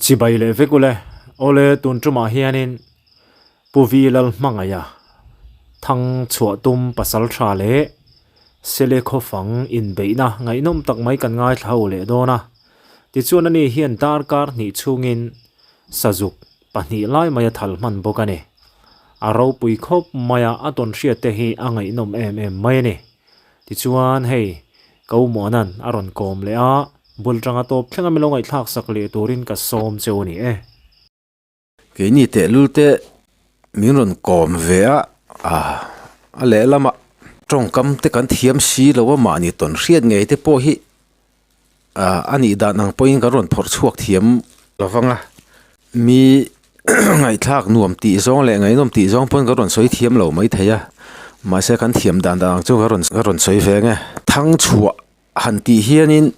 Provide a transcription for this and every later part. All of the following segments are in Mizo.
Chibai leh vek ule, awle tun tumah hianin Pu Vi Lalhmangaiha thang chhuah tum pasal tha leh Sele khawfang inbeihna ngaihnawm tak mai kan ngaithla ho leh dawn a. Tichuan ani hian darkar hnih chhungin sazuk pahnih lai mai a thal hman bawk a ni. A ropui khawp mai a, a tawn hriat te hi a ngaihnawm em em mai a ni. Tichuan hei ka u Muana'n a rawn kawm leh a, bul tanga tawp thlenga milo ngaihthlak sak leh turin ka sawm cheu a ni e. Keini tehlul te min rawn kawm ve a, a lehlamah tawngkam te kan thiam si lo a mahni tawn hriat ngei te pawh hi a nih dan ang pawhin kan rawn phawrh chhuak thiam lo vang a, mi ngaihthlak nuam tih zawng leh ngaihnawm tih zawng pawn kan rawn sawi thiam lo mai thei a, mahse kan thiam dan dan ang chu ka rawn ka rawn sawi ve ang e. Thang chhuah han tih hianin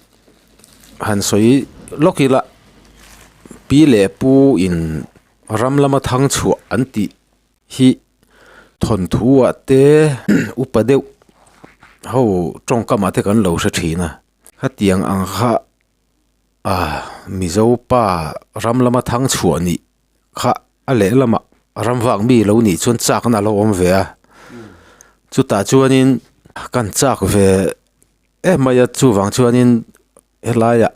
han sawi lawk ila pi leh pu in ram lama thang chhuah an tih hi thawnthu ah te upa deuh ho tawngkam ah te kan lo hre thin a hetiang ang kha ah mizo pa ram lama thang chhuah nih kha a lehlamah ram vak mi lo nih chuan chak na a lo awm ve a chutah chuanin kan chak ve em mai a chuvang chuanin helaiah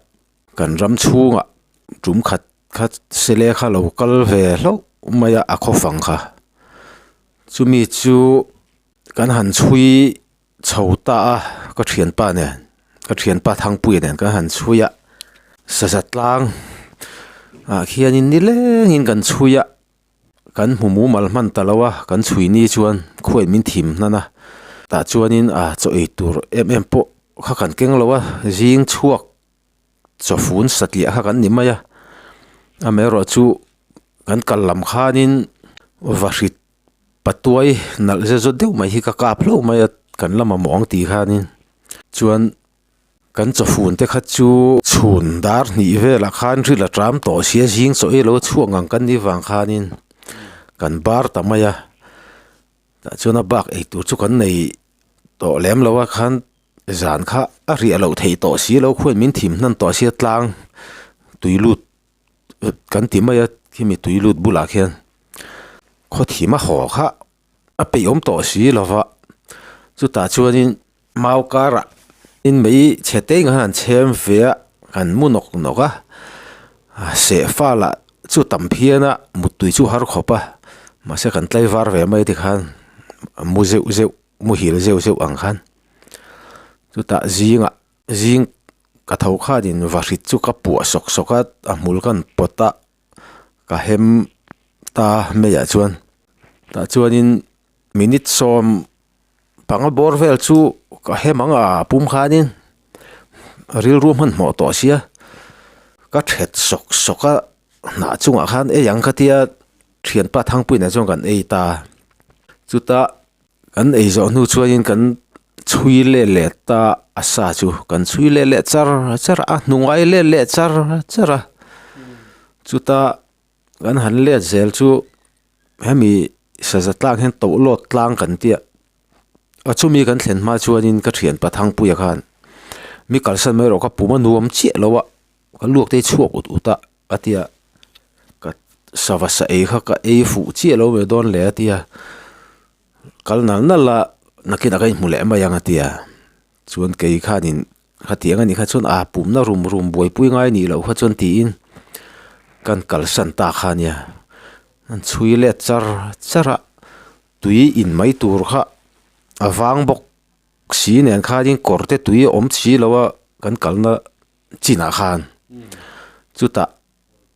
kan ram chhungah tum khat kha sele kha lo kal ve hlauh mai a a khawfang kha chumi chu kan han chhui chho ta a ka thianpa nen ka thianpa Thangpuia nen kan han chhui a saza tlang ah khianin nilengin kan chhui a kan hmu mumal hman ta lo a kan chhui ni chuan khuai min thim hnan a tah chuanin a chaw ei tur em em pawh kha kan keng lo a zing chhuak. Chawfun satliah kha kan ni mai a, amaherawh chu kan kal lam khanin vahrit patuai nalh zet zawt deuh mai hi ka kap hlauh mai a kan la mamawh ang tih khanin chuan kan chawfun te kha chu chhun dar hnih velah khan ril a tram tawh sia zing chaw ei lo a chhuak ngang kan nih vang khanin kan bar ta mai a tah chuan a bak ei tur chu kan nei tawh lem lo a khan. Zan kha a riah loh theih tawh si lo khuan min thim hnan tawh sia tlang tui lut kan ti mai a khimi tui lut bulah khian khaw thim a haw kha a peih awm tawh si lo va chutah chuanin mau karah in mei chhe te ang khan an chhem ve a kan mu nawk nawk a sehfa lah chu tam phian a muttui chu har khawp a mahse kan tlaivar ve mai tikhan mu zeuh zeuh. Muhil zeuh zeuh ang khan chutah zingah zing ka tho khanin vahrit chu ka puah sawk sawk a a hmul ka han pawt a ka hem ta meiah chuan tah chuanin minute sawm panga bawr vel chu ka hem ang a pum khanin rilru hmanhmawh tawh sia ka thet sawk sawk a hnah chungah khan ei ang ka tia thianpa Thangpuiin ah chuan kan ei ta chutah. Kan ei zawh hnu chuanin kan chhui leh leh ta a sa chu kan chhui leh leh char char a hnungai leh leh char char a chuta kan han let zel chu hemi saza tlang hian tawlhawt tlang kan tia a chumi kan thlen hma chuanin ka thian pa Thangpuia khan mi kalsan mai erawh ka pum a nuam chiah lo a ka luak te hi chhuak ut ut a a tia ka sava sa ei kha ka ei fuh chiah lo mai dawn le a tia kal nal nal a nakinah ka inhmu leh mai ang a tia chuan kei khanin khatiang a nih kha chuan a pumna rum rum buaipui ngai nih loh kha chuan tiin kan kalsan ta kha ania an chhui let char char a tui in mai tur kha a vang bawk si nen khanin kawr te tui a awm si lo a kan kalna. Chinah khan chutah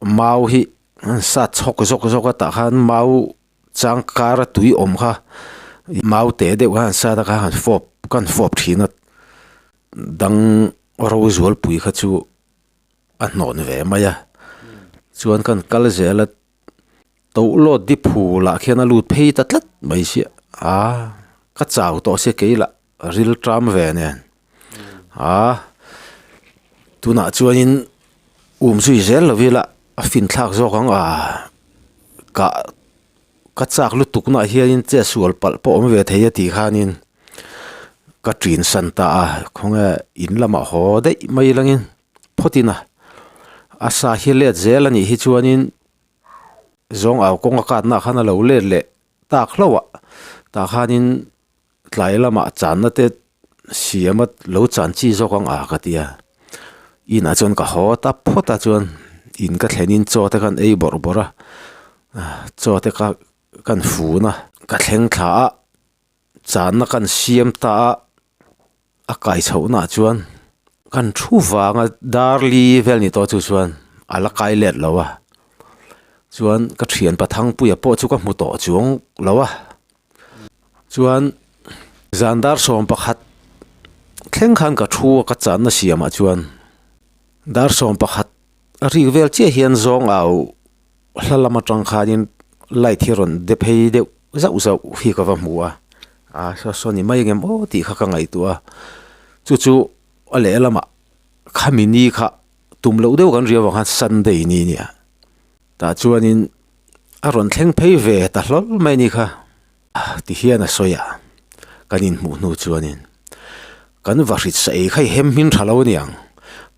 mau hi an sat chhawk zawk zawk a tah khan mau chang kara tui awm kha mau te deuh khan an sat a kha han fawp kan fawp thin a dang ro zualpui kha chu a hnawn ve mai a chuan kan kal zel a tawlhawt di phul ah khian a lut phei ta tlat mai sia a ka chau tawh sia kei lah. Ril ṭam ve nen a tunah chuanin um zui zel lo ila a fin thlak zawk ang a kah ka chak lutuk naah hianin che sual palh pawh awm ve thei a tih khanin ka ṭin san ta a khawnge in lamah haw daih mai langin phawtin a. A sa hi let zel a nih hi chuanin zawng au kawng a katna ah khan a lo let leh tak hlauh a, tah khanin tlai lamah channa te siam a lo chan chi zawk ang a ka ti a, inah chuan ka haw ta phawt a chuan in ka thlenin chaw te khan ei bawrh bawrh a, chaw te kha kan fun a, ka thleng thla a. Channa kan siam ta a, a kai chhohnaah chuan kan thu vanga dar li vel ni tawh chu chuan a la kai let lo a, chuan ka thian Pathangpuia pawh chu ka hmu tawh chuang lo a, chuan zan dar 11 thleng khan ka thu a ka channa siamah chuan dar 11 a rik vel chiah hian zawng au hla lam atang khanin light hi rawn de phei deuh zauh zauh hi ka va hmu a a saw saw ni mai ang em aw tih kha ka ngaihtuah a chu chu a lehlamah khami ni kha tum loh deuh kan ri avang khan sunday ni a nia tah chuanin a rawn thleng phei ve ta hlawl mai a ni kha ti hian a sawi a kan inhmuh hnu chuanin kan va hrit sa ei kha i hem hmin tha lo aniang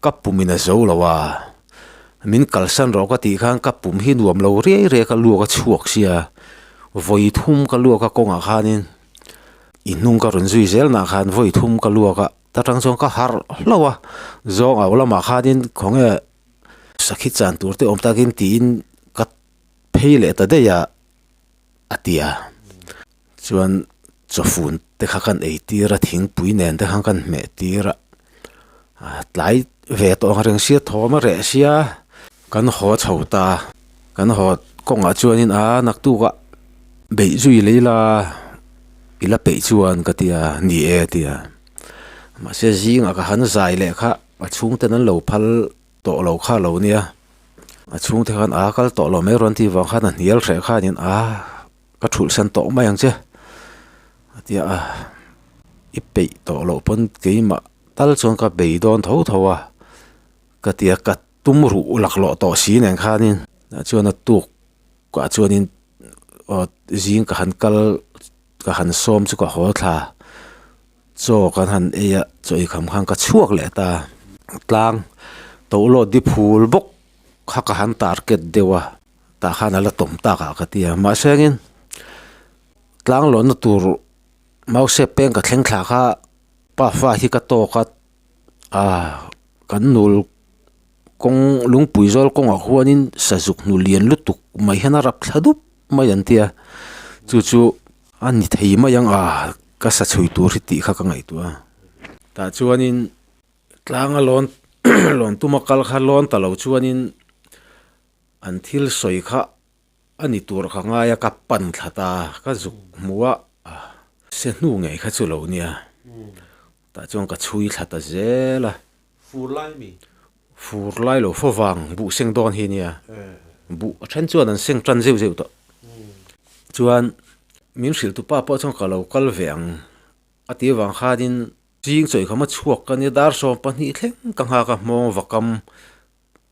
ka pum in a zo lo a min kalsan rawh ka tih khan ka pum hi nuam lo riai riai ka luak a chhuak sia vawi thum ka luak a kawngah khanin i hnung ka rawn zui zel nah khan vawi thum ka luak a ta tang chuan ka harh hlauh a zawng au lamah khanin khawnge sakhi chan tur te awm takin tiin ka phei leh ta daih a. a ti a chuan chawfun te kha kan ei tir a thingpui nen te khan kan hmeh tir a tlai ve tawh ang reng sia thawm a reh sia kan haw chho ta kan haw kawngah chuanin a naktuk ah beih zui leh ila i la peih chuan ka ti a ni e a ti a mahse zingah ka han zai leh kha a chhungten an lo phal tawh lo kha lo nia a chhungte khan a kal tawh lo mai rawn tih vang khan a hnial hreh khanin a ka thulh san tawh mai ang che a tia a i peih tawh loh pawn keimah tal chuan ka bei dawn tho tho a ka tia ka tum ruh laklawh tawh si nen khanin tah chuan a tuk ah chuanin aw zing ka han kal ka han sawm chu ka haw thla. Chaw kan han ei a, chaw ei kham khan ka chhuak leh ta. Tlang tohlawt di phul bawk kha ka han target deuh a, tah khan a la tawm tak ah ka ti a. Mahse angin tlang lawnna tur mause peng ka thleng thla kha pa fa hi ka tawk a, ah kan nul kawng lungpui zawl kawngah khuanin sazuk hnu lian lutuk mai hian a rap thla dup mai an ti a, chu chu a ni thei mai ang a. Ka sa chhui tur hi tih kha ka ngaihtuah a, tah chuanin tlanga lawn lawn tuma kal kha lawn ta lo chuanin an thil sawi kha a ni tur ka ngai a ka pan thla ta ka zuk hmu a se hnu ngei kha chu lo nia tah chuan ka chhui thla ta zel a. Fur lai mi? Fur lai lo fo vang buh seng dawn hi nia buh a then chuan an seng tan zeuh zeuh tawh chuan min hrilh tu pa pawh chuan ka lo kal ve ang a tih avang khanin zing chawi kha ma chhuak ka nia dar 12 thleng ka nghak a hmawng vakam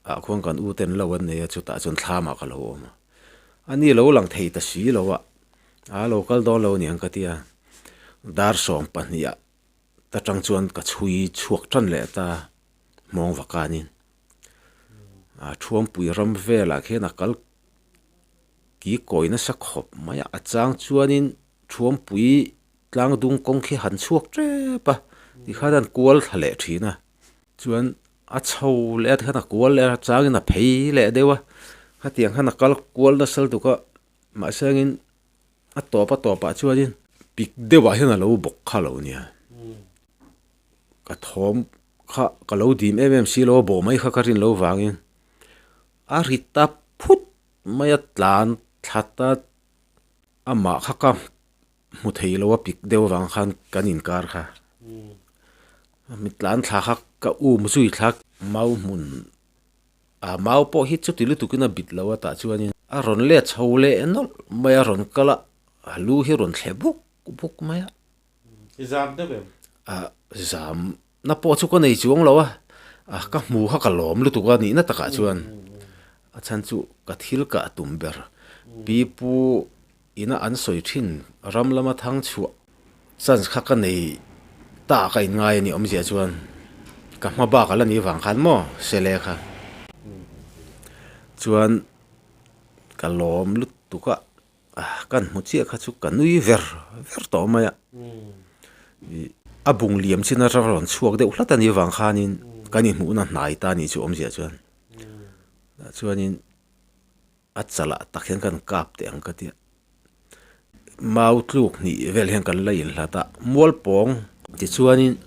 ah khuan kan u ten lo an nei a chutah chuan thlam ah ka lo awm a ani lo lang thei ta si lo a a lo kal dawn lo aniang ka tia dar 12 ah Ta tang chuan ka chhui chhuak tan leh ta hmawng vakanin a thuampui ram velah khian a kal ki kawi nasa khawp mai a a chang chuanin thuampui tlang dung kawng khi han chhuak tep a tikhan an kual thla leh thin a chuan a chho leh a tikhan a kual leh a changin a phei leh deuh a khatiang khan a kal kual nasa lutuk a mahse angin A tawp a tawpah chuanin pik deuhah hian a lo bawk kha lo nia. Ka thawm kha ka lo dim em em si lo a bawh mai kha ka rin lo vangin a ri ta phut mai a tlan thlat a amah kha ka hmu thei lo a pik deuh avang khan kan inkar kha. Mi tlan thla kha ka um zui thla mau hmun. A mau pawh hi chuti lutukin a bit lo a tah chuanin a rawn let chho leh nawlh mai a rawn kal a, a lu hi rawn thle buk buk mai a. I zam deuh em? A zam na pawh chu ka nei chuang lo a, a ka hmu kha ka lawm lutuk a nihna takah chuan a chhan chu ka thil kah tum ber pi pu Ina an sawi thin ram lama thang chhuah chance kha ka nei ta ka in ngai a ni awmzia chuan ka hma bak a la ni vang khan maw sele kha. Chuan ka lawm lutuk a, kan hmu chiah kha chu ka nui ver ver tawh mai a. A bung liam chin atanga rawn chhuak deuh hlat a nih avang khanin kan inhmuhna hnai ta a nih chu awmzia chuan. Tah chuanin a chalah tak hian kan kap teh ang ka ti a. Mau tluk hnih vel hian kan la inhlat a, mualpawng tichuanin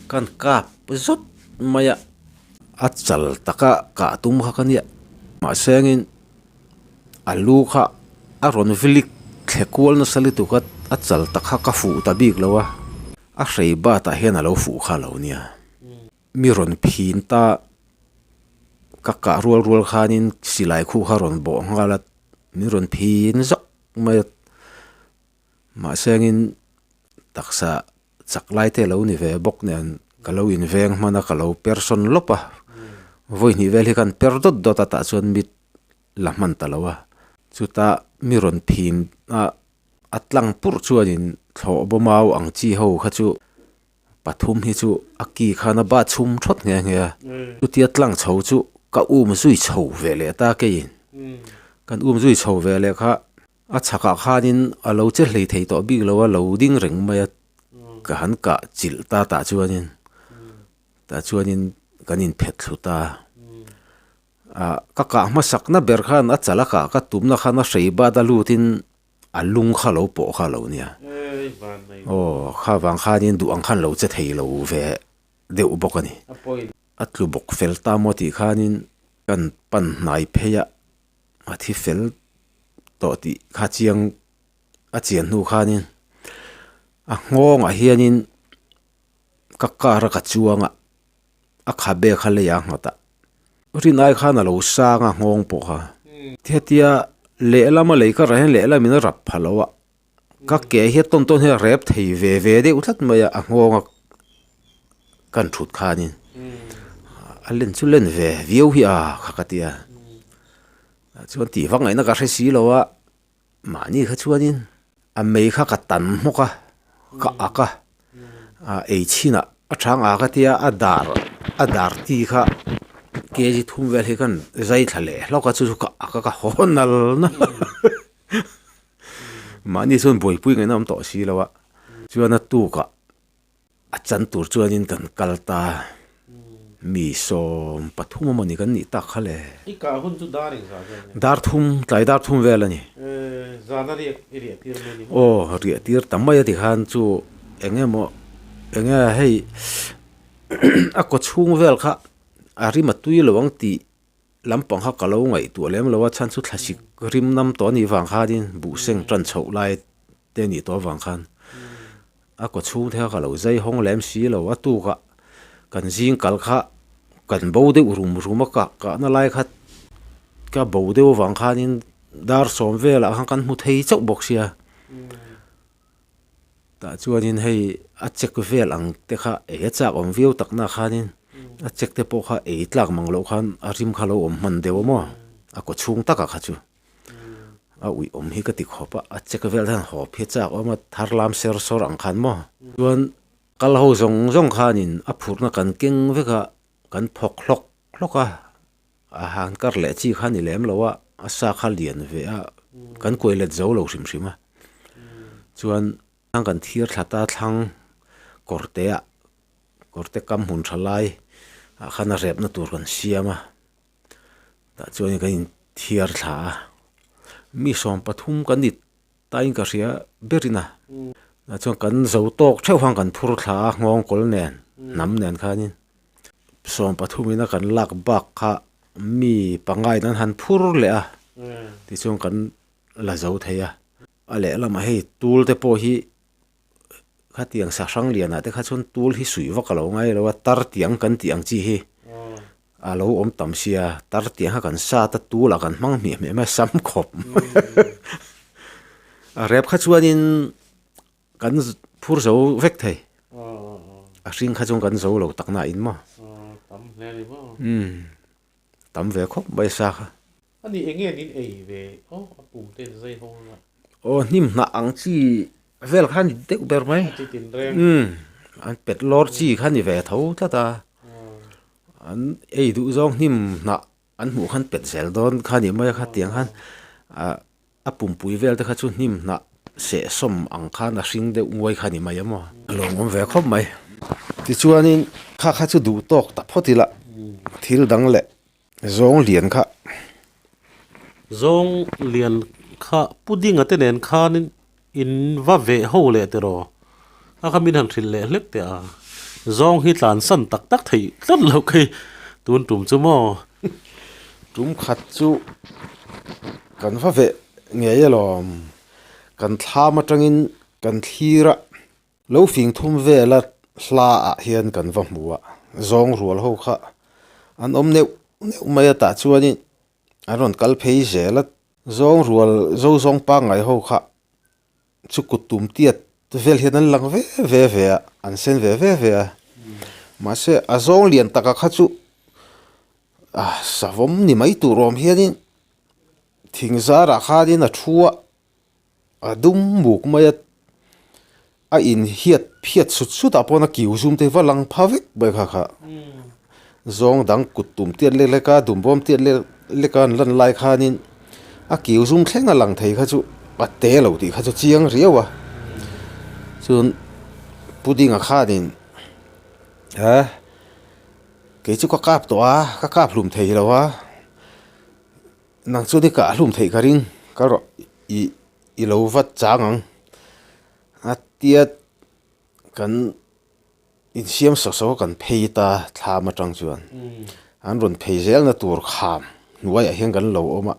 kan kap zawt mai a, a chal taka kah tum kha ka nia mahse angin a lu kha a rawn vilik thle kual nasa lutuk a, a chal tak kha ka fuh ta bik lo a, a hrei bat ah hian a lo fuh kha lo nia. Mi rawn phin ta ka kah rual rual khanin silai khuh kha rawn bawh nghal a, min rawn phin zawk mai a, mahse angin taksa chak lai te lo ni ve bawk nen ka lo inveng hman a ka lo per sawn lawp a, vawi hnih vel hi khan per dawt dawt a tah chuan mit la hman ta lo a, chuta mi rawn phin a a tlang purh chuanin thlawh bawmau ang chi ho kha chu. Pathum hi chu a ki khan a ba chhum thawt nghe nghe a, chutia tlang chho chu ka um zui chho ve leh ta keiin. Kan um zui chho ve leh kha a chhakah khanin a lo che hlei thei tawh bik lo a, lo ding reng mai a, ka han kah chilh ta tah chuanin tah chuanin kan inphet thlu ta. Ah ka kah hmasakna ber khan a chala kah ka tumna khan a hrei bat a lutin A lung kha lo pawh kha lo nia. Aw, kha vang khanin duh ang khan lo che thei lo ve deuh bawk a ni. A tlu bawk fel ta maw tih khanin kan pan hnai phei a, a thi fel tawh tih kha chiang a chian hnu khanin a nghawngah hianin ka car a ka chuang a, a khabe kha lei a nghat a, rin ai khan a lo sang a nghawng pawh kha. Hetia lehlam a lei ka rah hian lehlam in a rap pha lo a, ka ke hi a tawn tawn hian a rep thei ve ve deuh tlat mai a, a nghawng a kan thut khanin a len chu len ve viau hi a kha ka ti a, chuan tih vak ngaihna ka hre si lo a. Mahni kha chuanin a mei kha ka tan hmawk a, ka ak a, a ei chhinah a chang ak a tia a dar a dar ti kha kg thum vel hi khan zai thla leh hlawk a chu chu ka ak a ka haw nal nal a mahni chuan buaipui ngaihna awm tawh si lo a chuan a tukah A chan tur chuanin kan kal ta. Mi 13 emaw ni kan nih tak kha le. I kah hun chu dar engzah vel nge? Dar thum, tlai dar thum vel a ni. E, zana riak i riah tir mai ni maw? Aw, riah tir ta mai a ti khan chu eng emaw, eng nge hei a kaw chhung vel kha a rim a tui lo ang tih lampang kha ka lo ngaihtuah lem lo a, chhan chu thlasik rim nam tawh a nih vang khanin buhseng tan chhoh lai te a nih tawh avang khan a kaw chhung te kha ka lo zai hawng lem si lo a tukah kan zing kal kha kan bo deuh rum rum a kah kahna lai kha ka bo deuh avang khanin dar sawm velah khan kan hmu thei chauh bawk sia tah chuanin hei a check vel ang te kha ei a chak awm viau tak na khanin a check te pawh kha ei tlak mang loh khan a rim kha lo awm hman deuh a maw a kaw chhung takah kha chu. A uih awm hi ka ti khawp a, a check vel hian haw phia chak awm a, thar lam ser sawr ang khan maw. Chuan kal ho zawng zawng khanin a phurhna kan keng vek a, kan phawk hlawk hlawk a, a han kar leh chi kha ni lem lo a, a sa kha lian ve a, kan kuai let zo lo hrim hrim a. Chuan kan thir thla ta thlang kawr te ah kawr te kam hmun tha lai ah khan a repna tur kan siam a. Tah chuan kan inthiar thla a, mi 13 kan ni tain ka hria berin a, tah chuan kan zo tawk theuh khan kan phur thla a nghawng kawl nen hnam nen khanin 13 ina kan lak bak kha mi pangai in an han phur leh a tichuan kan la zo thei a, a lehlamah hei tul te pawh hi Khatiang sahrang lianah te kha chuan tul hi suih vak a lo ngai lo a, tar tiang kan tih ang chi hi a lo awm tam sia, tar tiang kha kan sat a tul ah kan hmang hmiah hmiah mai a sam khawp a rep kha chuanin kan phur zo vek thei a hring kha chuan kan zo lo tak na in maw tam ve khawp mai sa kha. Ani eng nge nin ei ve aw a pum te in zai hawng anga. Aw hnim hnah ang chi vel kha ni deuh ber mai. A chi tin reng. Umm an pet lawr chi kha ni ve tho tlat a. An ei duh zawng hnim hnah. An hmuh khan pet zel dawn kha ni mai a kha tiang khan ah a pumpui vel te kha chu hnim hnah seh sawm ang khan a hring deuh nguai kha ni mai a maw. A lawmawm ve khawp mai. Tichuanin kha kha chu duh tawk ta phawt ila thil dang leh zawng lian kha. Zawng lian kha pudding a te nen khanin in va veh ho leh tiraw a kha min han hrilh leh hlek teh a zawng hi tlan san tak tak theih tlat loh khi tun tum chu maw. Tum khat chu kan va veh ngei alawm kan thlam atangin kan thlir a lo fing thum vela hla ah hian kan va hmu a zawng rual ho kha an awm neuh neuh mai a tah chuanin an rawn kal phei zel a. Zawng rual zo zawng pangngai ho kha chu kut tum tiat vel hian an lang ve ve ve a, an sen ve ve ve a. Mahse a zawng lian taka kha chu ah savawm ni mai tur awm hianin thing zarah khanin a thu a, a dum muk mai a, a inhiat phiat sut sut ah paw'n a kiu zum te va lang pha vek mai kha kha. Zawng dang kut tum tiat lek lek a, dumbawm tiat lek lek a an lan lai khanin a kiu zum thleng a lang thei kha chu a te lo tih kha chu chiang riau a. Chuan pudding a khanin he kei chu ka kap tawh a, ka kap hlum thei lo a, nang chuan i kah hlum theih ka ring ka rawh ih i lo vat chang ang. A tiat kan insiam sawk sawk a kan phei ta thlam atang chuan an rawn phei zelna tur kham hnuaiah hian kan lo awm a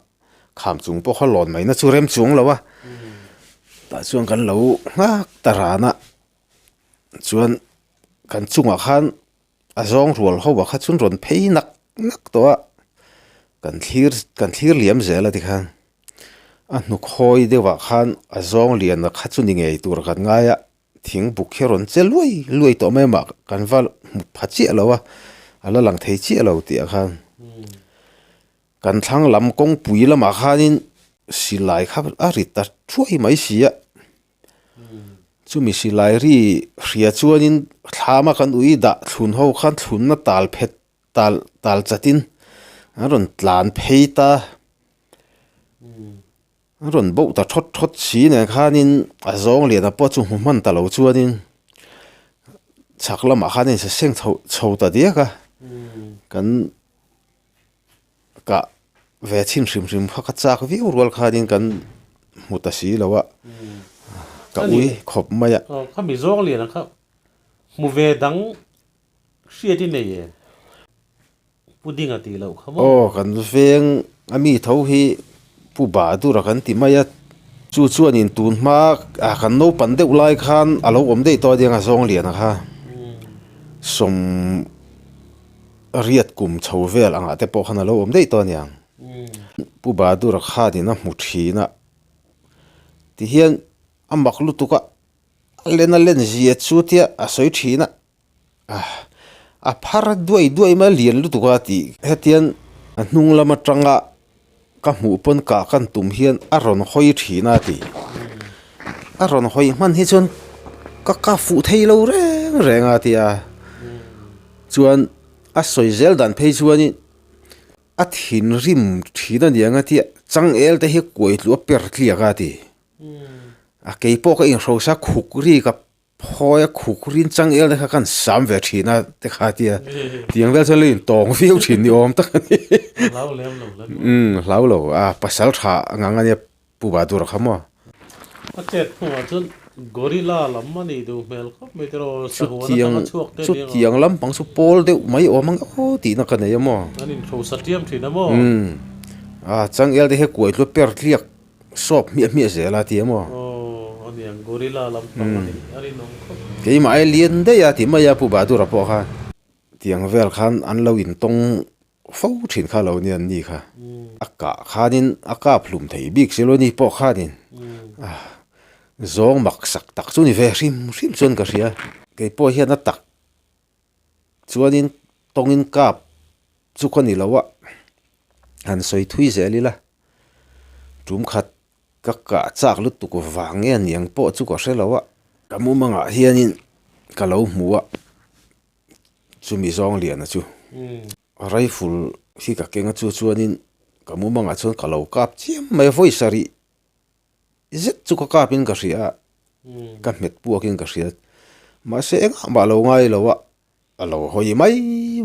kham chung pawh kha lawn mai na chu rem chuang lo a tah chuan kan lo nghak ta ran a chuan kan chungah khan a zawng rual ho ah kha chuan rawn phei nak nak tawh a kan thlir kan thlir liam zel a tikhan. A hnukhawi deuhah khan a zawng lian a kha chu ni ngei tur kan ngai a, thing buk hi a rawn che luai luai tawh mai mah kan va hmu pha chiah lo a, a la lang thei chiah lo tih ah khan kan thlang lam kawngpui lamah khanin silai kha a ri ta thuai mai si a, chumi silai ri hria chuanin thlama kan ui dah thlun ho khan thlunna tal phet tal tal chatin an rawn tlan phei ta an rawn boh ta thawt thawt si nen khanin a zawng lian a pawh chu hmu hman ta lo chuanin chhak lamah khan a insa seng chho chho ta diak a kan kah ve chhin hrim hrim kha ka chak viau rual khanin kan hmu ta si lo a ka ui khawp mai a. Khami zawng lian ang kha hmu ve dang Hriat i nei em? Pudding a tih loh kha maw? Aw, kan veng a mi tho hi Pu Bahadur a kan ti mai a, chu chuanin tun hma ah kan naupan deuh lai khan a lo awm daih tawh a nia zawng lian a kha sawm riat kum chho vel angah te pawh khan a lo awm daih tawh a niang. Pu Bahadur a khanin a hmu thin a, tihian a mak lutuk a, a len a len zia chu tia a sawi thin a. A phar duai duai mai a lian lutuk a tih hetiang a hnung lam atanga ka hmuh pawn kah kan tum hian a rawn hawi thin a tih a rawn hawi hman hi chuan ka ka fuh thei lo reng reng a tia chuan a sawi zel dan phei chuanin a thinrim thin a niang a tia changel te hi kuai tluah per tliak a ti a keipawh ka inhrosa khuk ri ka Phawi a khuk rin chang el te kha kan sam ve thin a te kha tia tiang vel chuan lo in tawng viau thin ni awm tak a ni. Hlau lem lo la ni. Umm hlau lo a pasal tha ngang a nia Pu Bahadur a kha maw. A chet hnuah chuan gorilla lam a nih duh hmel khawp mai tiraw sahuan atanga chhuak te nia. Chutiang lampang chu pawl deuh mai awm ang aw tihna ka nei a maw. An inhrosa tiam thin a maw. Umm a chang el te hi kuai tluah per tliak Sawp hmiah hmiah zel a ti a maw? Aw, a niang gorilla lam pang a ni, a rinawm khawp mai. Keimah ai lian daih a ti mai a Pu Bahadura pawh kha. Tiang vel khan an lo intawng fo thin kha lo nia an ni kha. A kah khanin a kap hlum thei bik si lo ni pawh khanin zawng mak sak tak chu ni ve hrim hrim chuan ka hria. Kei pawh hian a tak chuanin tawngin kap chu ka ni lo a, han sawi thui zel ila. Tum khat ka kah chak lutuk vang nge aniang pawh chu ka hre lo a, ka mumangah hianin ka lo hmu a, chumi zawng liana chu rifle hi ka keng a chu chuanin ka mumangah chuan ka lo kap chiam mai a vawi sarih zet chu ka kap in ka hria a ka hmet puak in ka hria mahse engah mah lo ngai lo a a lo hawi mai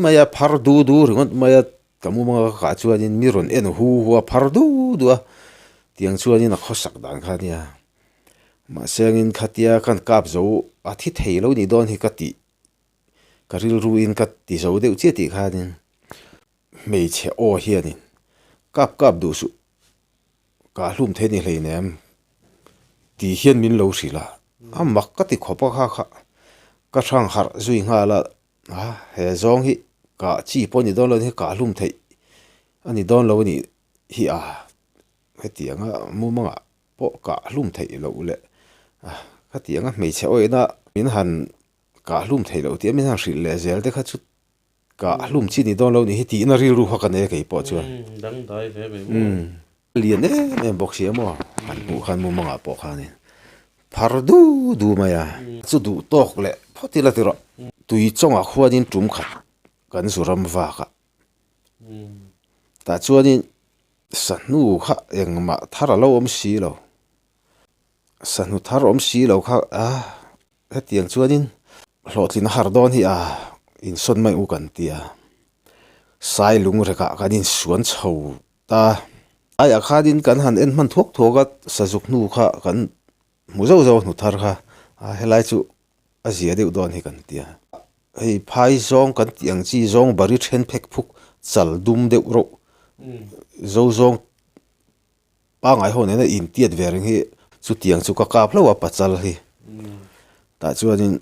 mai a phar du du ringawt mai a ka mumanga ka kah chuanin mi rawn en hu hu a phar du du a tiang chuanin a khawsak dan kha ania mahse angin khatia kan kap zo a thi thei lo ni dawn hi ka tih ka rilru in ka ti zo deuh chiah tih khanin hmeichhe aw hianin kap kap duh suh Kah hlum thei ni hleinem tih hian min lo hrilh a, a mak ka ti khawp a kha kha ka hrang harh zui nghal a, a he zawng hi kah chi pawh a ni dawn lo a ni hi kah hlum theih a ni dawn lo a nih hi a, hetianga mumangah pawh kah hlum theih loh leh a khatianga hmeichhe awihna min han kah hlum theih loh tih a min han hrilh leh zel te kha chu Ka hlum chi ni dawn lo nih hi tiin a rilru kha ka nei a kei pawh chuan. Dangdai ve mai maw. Lian em em bawk sia maw han hmuh khan mumangah pawh khanin phar du du mai a. Chu duh tawk leh phawt ila ti rawh. Tui chawngah khuanin tum khat kan zu ram vak a. Tah chuanin sahnu kha engmah thar a lo awm si lo. Sahnu thar awm si lo kha a hetiang chuanin hlawhtlin a har dawn hi a insawn mai u kan ti a, sai lung rekah kan insuan chho ta. Aiah khanin kan han en hman thuak thuak a, sazuk hnu kha kan hmu zauh zauh a hnu thar kha a helai chu a zia deuh dawn hi kan ti a. Hei phai zawng kan tih ang chi zawng bari then phek phuk chal dum deuh reuh zo zawng Pangai ho nena intiat ve reng hi chutiang chu ka kap hlauh a pachal hi. Tah chuanin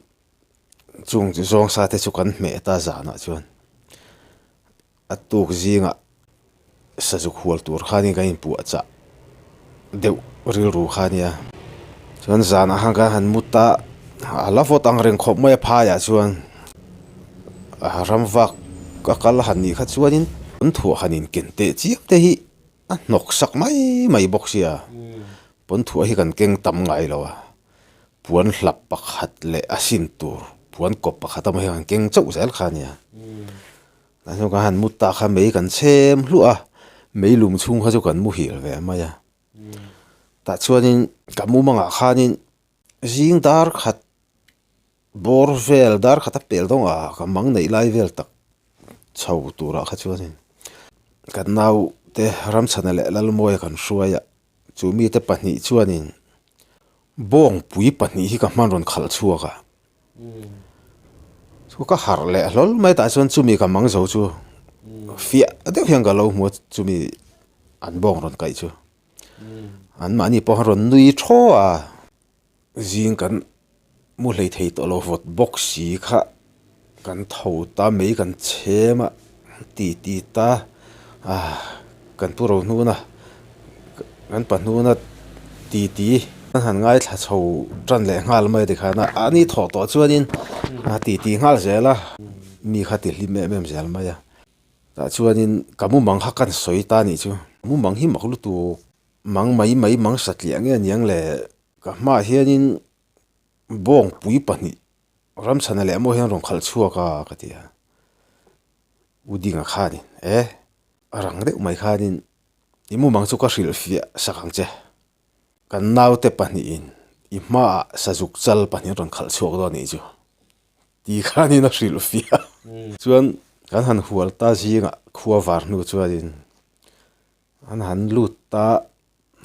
chung zawng sa te chu kan hmeh ta zanah chuan a tuk zingah sazuk hual tur khanin kan inpuah chah deuh rilru kha nia. Chuan zanah khan kan han mut a, a la vawt ang reng khawp mai a phaiah chuan a ram vak a kal han nih kha chuanin an thuah han inken teh chiam te hi. A hnawk sak mai mai bawk sia, pawnthuah hi kan keng tam ngai lo a, puan hlap pakhat leh a sin tur puan kawp pakhat emaw hi kan keng chauh zel kha a nia. Tah chuan kan han mut tak kha mei kan chhem hluah a, mei lum chhung kha chu kan muhil ve mai a. Tah chuanin ka mumangah khanin zing dar khat bawr vel dar khat a pel dawng a ka mang neih lai vel tak chho turah kha chuanin kan nau te Ramchhana leh Lalmawia kan hruai a chu mite pahnih chuanin bawngpui pahnih hi ka hman rawn khalh chhuak a chu ka harh leh hlawl mai tah chuan chumi ka mang zo chu fiah deuh hian ka lo hmu a chumi an bawng rawn kaih chu an mahni pawh an rawn nui thaw a. Zing kan mu hlei thei tawh lo vawt bawk si kha kan tho ta mai kan chhem a ti ti ta a kan pu ro hnuna kan pa hnuna ti ti an han ngaithla chho tan leh nghal mai tikhan a a ni thawh tawh chuanin a ti ti nghal zel a mi kha ti hlim em em zel mai a tah chuanin ka mumang kha kan sawi ta nih chu mumang hi mak lutuk. Mang mai mai mang satliah nge aniang le? Ka hmaah hianin bawngpui pahnih Ramchhana leh maw hian rawn khalh chhuak a ka ti a. U Dinga khanin e a rang deuh mai khanin i mumang chu ka hrilh fiah sak ang che. Kan naute pahnihin i hmaah sazuk chal pahnih an rawn khalh chhuak dawn anih chu ti khanin a hrilh fiah. Chuan kan han hual ta zingah khua var hnu chuanin An han lut ta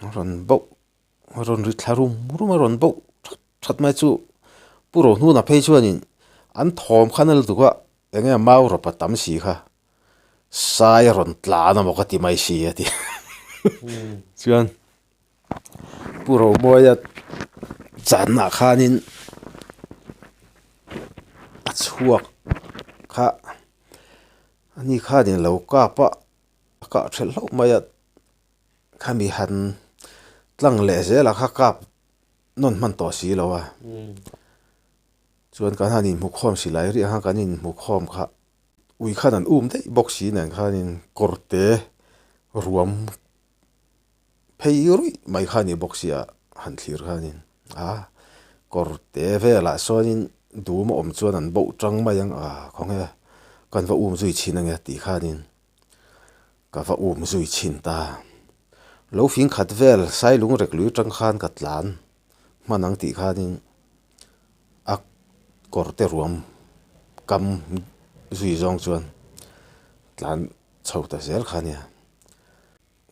a rawn bauh a rawn ri thla rum rum a rawn bauh that that mai chu Pu Rohnuna phei chuanin an thawm khan a la tuk a eng nge mau rawp a tam si kha sai a rawn tlan amaw ka ti mai si a ti chuan Pu Rohmawia chanah khanin a chhuak kha ani khanin a lo kap a. A kah thelh hlauh mai a, khami han tlang leh zel a kha kap nawn hman tawh si lo a, chuan kan han inhmu khawm si lai riah khan kan inhmu khawm kha ui khan an um daih bawk si nen khanin kawr te ruam phei ruih mai kha a ni bawk sia han thlir khanin a kawr te velah sawnin dum a awm chuan an bauh tang mai ang a khawnge kan va um zui chhin ange tih khanin. Ka va um zui chhin ta. Lo fing khat vel Sailung rek lui tang khan ka tlan hman ang tih khanin a kawr te ruam kam zui zawng chuan tlan chho ta zel kha nia.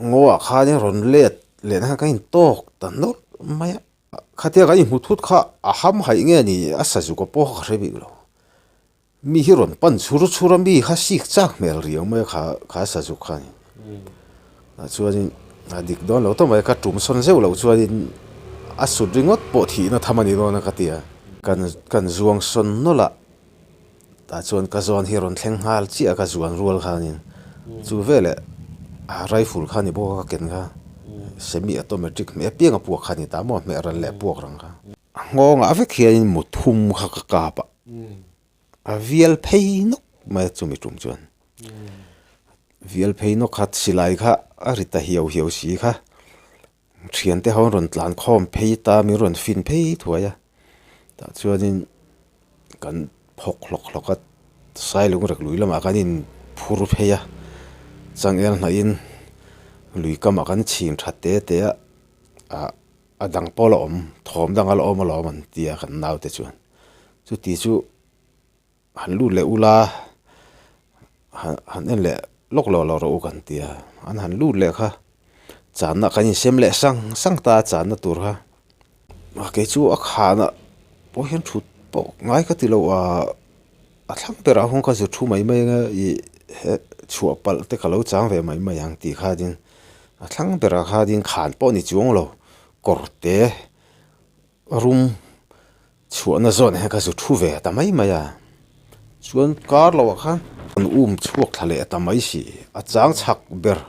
Ngaw ah khanin rawn let lehna khan ka intawk ta nawlh mai a. Khatia kan inhmu thut kha a ham haih nge ni a sazu ka pawh kha ka hre bik lo. Mi hi rawn pan chhur chhur a mi kha sik chak hmel riau mai a kha kha sazu kha ni. Tah chuanin a dik dawn lo tawp mai ka tum sawn zeuh loh chuanin a sut ringawt pawh thihna tham a ni dawn a ka ti a. Kan kan zuang sawn nawlh a tah chuan ka zawn hi rawn thleng nghal chiah a ka zuan rual khanin chu veleh a rifle kha ni bawk a ka ken kha semi automatic hmeh apiang a puak kha a ni ta maw hmeh ran leh puak rang kha. A nghawngah vek hianin muthum kha ka kap a. A vial phei nawk mai a chumi tum chuan vial phei nawk kha silai kha a ri ta hiau hiau si kha thiante ho an rawn tlan khawm phei ta min rawn fin phei thuai a tah chuanin kan phawk hlawk hlawk a sailung rek lui lamah kan in phur phei a changel hnaihin lui kamah kan chhin tha te te a ah. A dang pawh la awm, thawm dang a la awm alawm an ti a kan naute chuan. Chuti chu han lut leh ula, han en leh lawk lo lo rawh u kan ti a. An han lut leh kha channa kan insem leh sang sang ta a channa tur kha. Kei chu a khanah pawh hian thut pawh ngai ka ti lo a, a thlang berah huan ka zu thu mai mai anga ih he chhuah palh te ka lo chang ve mai mai ang tih khanin A thlang berah khanin khan pawh ni chuang lo kawr te rum chhuahna zawn hian ka zu thu ve ta mai mai a chuan kar loh ah khan an um chhuak thla leh ta mai si a chang chhak ber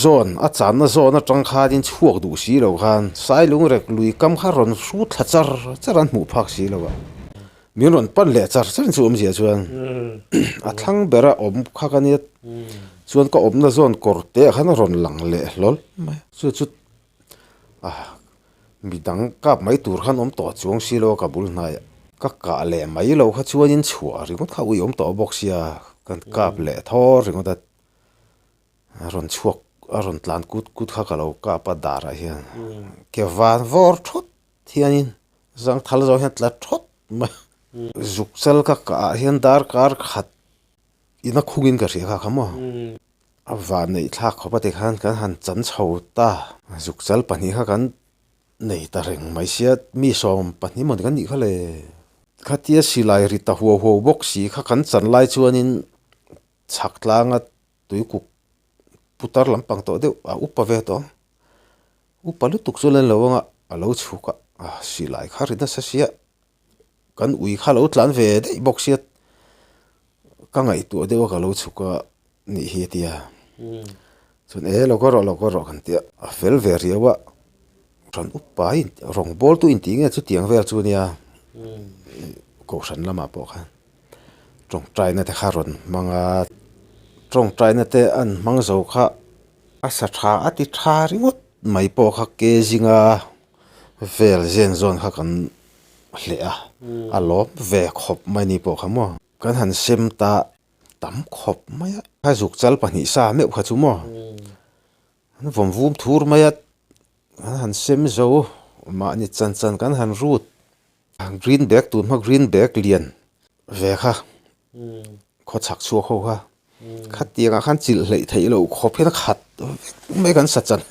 zawn a channa zawn atang khanin chhuak duh si lo khan sailung rek lui kam kha rawn hrut thla char char an hmuh phak si lo a. Min rawn pan leh char char chu awmzia chuan a thlang bera awm kha ka nia chuan ka awmna zawn kawr te ah khan a rawn lang leh hlawl mai a chu chu ah midang kap mai tur khan awm tawh chuang si lo a ka bul hnaiah ka kah leh mai lo kha chuanin chhuah ringawt kha ui awm tawh bawk sia kan kap leh thawr ringawt a a rawn chhuak a rawn tlan kut kut kha ka lo kap a darah hian ke van vawr thawt Thianin zangthal zawng hian tla thawt mai a. Zuk chal ka kah ah hian darkar khat ina khungin ka hria kha kha maw. A van neih thlak khawp a tikhan kan han chan chho ta. Zuk chal pahnih kha kan nei ta reng mai sia mi 12 mawni kan nih kha le. Khatia silai ri ta huau huau bawk si kha kan chan lai chuanin chhak tlanga tuikuk putar lampang tawh deuh a upa ve tawh ang. Upa lutuk chu len lo anga a lo chhuk a, a silai kha ri nasa sia kan ui kha lo tlan ve daih bawk sia ka ngaihtuah deuh a ka lo chhuk a nih hi a ti a chuan e lo ka rawh lo ka rawh kan ti a a fel ve riau a rawn upa in rawng bawl tu intih nge chutiang vel chu nia kohhran lamah pawh khan tawngtaina te kha rawn hmang a tawngtaina te an hmang zo kha. A sa tha a ti tha ringawt mai pawh kha ke zinga vel zen zawn kha kan hleh a, a lawm ve khawp mai ni pawh kha maw. Kan han sem ta tam khawp mai a, a zuk chal pahnih sa meuh kha chu maw an vawm vum thur mai a, an han sem zo mahni chan chan kan han rut green bag tun hma green bag lian ve kha. Khaw chhak chhuak ho kha khatiangah khan chilh hleih theih loh khawp hian a khat vek mai kan sa chan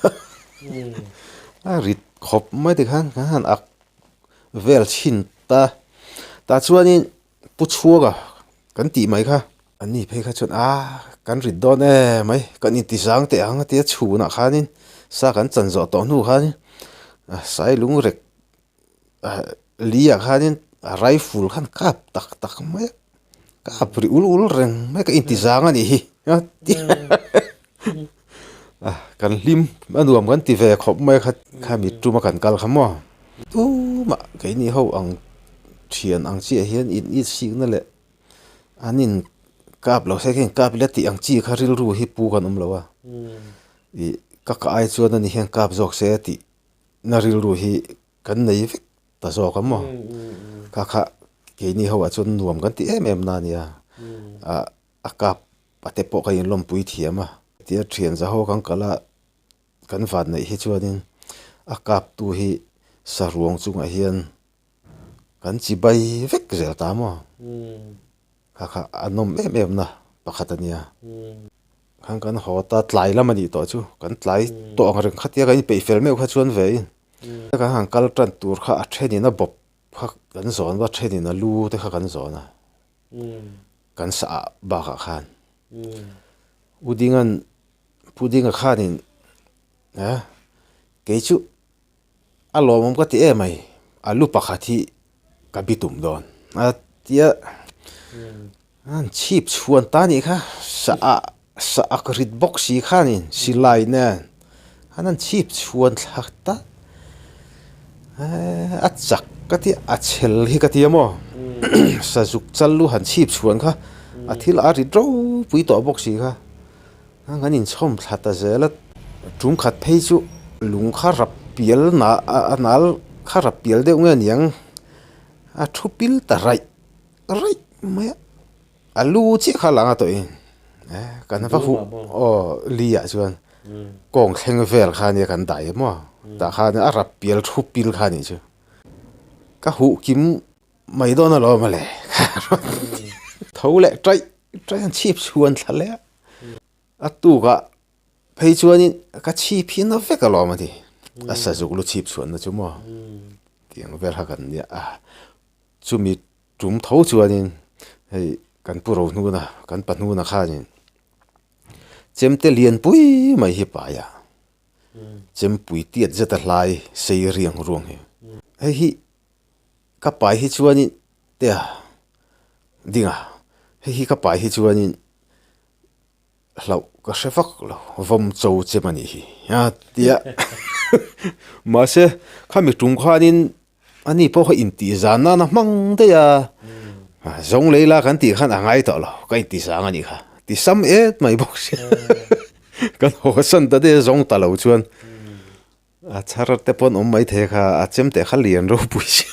a rit khawp mai tikhan kan han ak vel chhin ta tah chuanin pu chhuaka kan tih mai kha ani phei kha chuan a kan rit dawn em mai kan inti zang teh ang a tia chhunah khanin sa kan chan zawh tawh hnu khanin sailung rek Li ah khanin a rifle khan kap tak tak mai a, kap ri ul ul reng mai ka inti zang a nih hi a kan hlim a nuam kan ti ve khawp mai a kha khami tuma kan kal kha maw tumah keini ho ang thian ang chiah hian in it sikna leh an in kap lo se khin kap ila tih ang chi kha rilru hi pu kan awm lo a ih ka kah ai chuan ani hian kap zawk se tih. Na rilru hi kan nei vek ta zawk a maw? Kha kha keini ho ah chuan nuam kan ti em em na nia. A kap. a te pawh ka inlawmpui thiam a. Tia thian zaho kan kal a, kan van neih hi chuanin a kaptu hi saruang chungah hian kan chi bai vek zel ta maw? Kha kha a nawm em em na pakhat a nia. Khan kan haw ta tlai lam a nih tawh chu kan tlai tawh ang reng khatia kan inpeih fel meuh kha chuan ve in kan han kal tan tur kha a thenin a bawp kha kan zawn va thenin a lu te kha kan zawn a kan sah ah bakah khan U Dinga'n Pu Dinga khanin a kei chu a lawmawm ka ti em mai a lu pakhat hi ka bi tum dawn a tia an chhip chhuan ta nih kha sa ah sa ak rit bawk si khanin silai nen an han chhip chhuan thlak ta a chak ka tia a chhel hi ka tia maw sazuk chal lu han chhip chhuan kha a thil a rit ropui tawh bawk si kha. An kan inchhawm thla ta zel a, tum khat phei chu lung kha rap pial na a nal kha rap pial deuh nge niang a thu pil ta raih raih mai a, a lu chiah kha a lang a tawh in eh kan va huh aw li ah chuan kawng thleng vel kha ania kan dah em aw tah khan a rap pial thu pil kha anih chu ka huh kim mai dawn alawm a le tho leh taih taih an chhip chhuan thla leh a. A tukah phei chuanin ka chhip hi na vek alawm a ti. A sazuk lu chhip chhuanna chu maw tiang vel kha kan nia a. Chumi tum tho chuanin hei kan pu ro hnuna kan pa hnuna khanin chemte lianpui mai hi pai a. Chempui tiat zet a hlai sei riang ruang hi. Hei hi ka pai hi chuanin tia dinga hei hi ka pai hi chuanin hlauh ka hre vak lo vawm cho chem a nih hi a tia mahse khami tum khanin ani pawh kha intih zan nana hmang daih a zawng lei la kan tih khan a ngai tawh lo ka intih zang a nih kha ti sam et mai bawk sia kan haw san ta daih a zawng ta lo chuan. A chhar te pawn awm mai thei kha a chem teh kha lian ropui si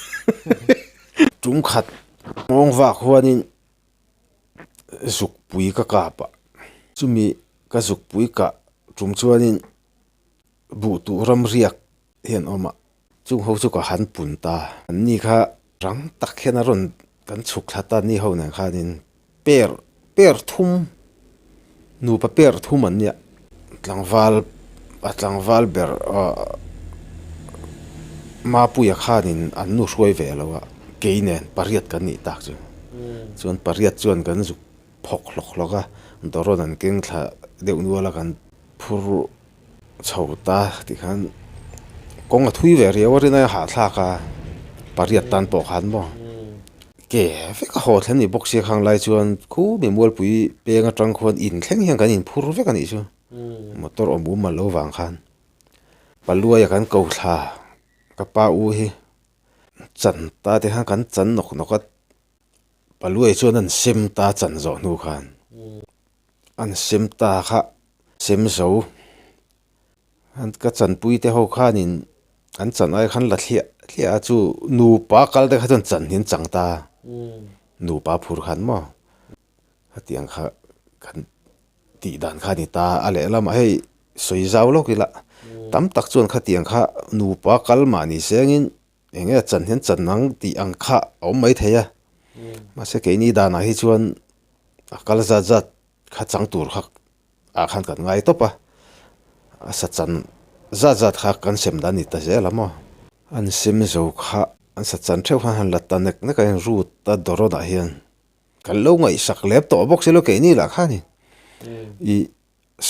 tum khat nghawng vak huanin zukpui ka kap a chumi ka zukpui kah tum chuanin buh tuh ram riak hi an awm a chung ho chu ka han pun ta an ni kha rang tak hian a rawn kan chhuk thla ta ni ho nen khanin per per thum nupa per thum an nia tlangval a tlangval ber ahh Mapuia khanin an nu hruai ve lo a kei nen pariat kan nih tak chu chuan pariat chuan kan zuk phawk hlawk hlawk a dawrawn an keng thla deuh nual a kan phur chho ta tikhan kawng a thui ve riau a rinai a hahthlak a pariat tan pawh khan maw ke vek a haw thlen ni bawk sia khang lai chuan khu mi mualpui peng atang khuan in thleng hian kan inphur vek a nih chu motor awm um a lo vang khan paluaia kan ko thla ka pa u hi chan ta te khan kan chan nawk nawk a paluai chuan an sem ta chan zawh hnu khan. An sem ta kha sem zo. An ka chanpui te ho khanin an chan ai khan la thliah thliah a chu nupa kal te kha chuan chan hi an chang ta nupa phur khan maw hetiang kha kan tih dan kha a ni ta a lehlamah hei sawi zau lawk ila tam tak chuan khatiang kha nupa kal mahni sengin Eng nge chan hian chan ang tih ang kha a awm mai thei a, mahse keini danah hi chuan a kal zat zat kha chang tur kha ah khan kan ngai tawp a, a sa chan zat zat kha kan sem dan a ni ta zel a maw. An sem zo kha an sa chan theuh khan han la ta nek nek a inrut a dawrawnah hian kan lo ngaihsak lep tawh bawk si lo keini lah khan i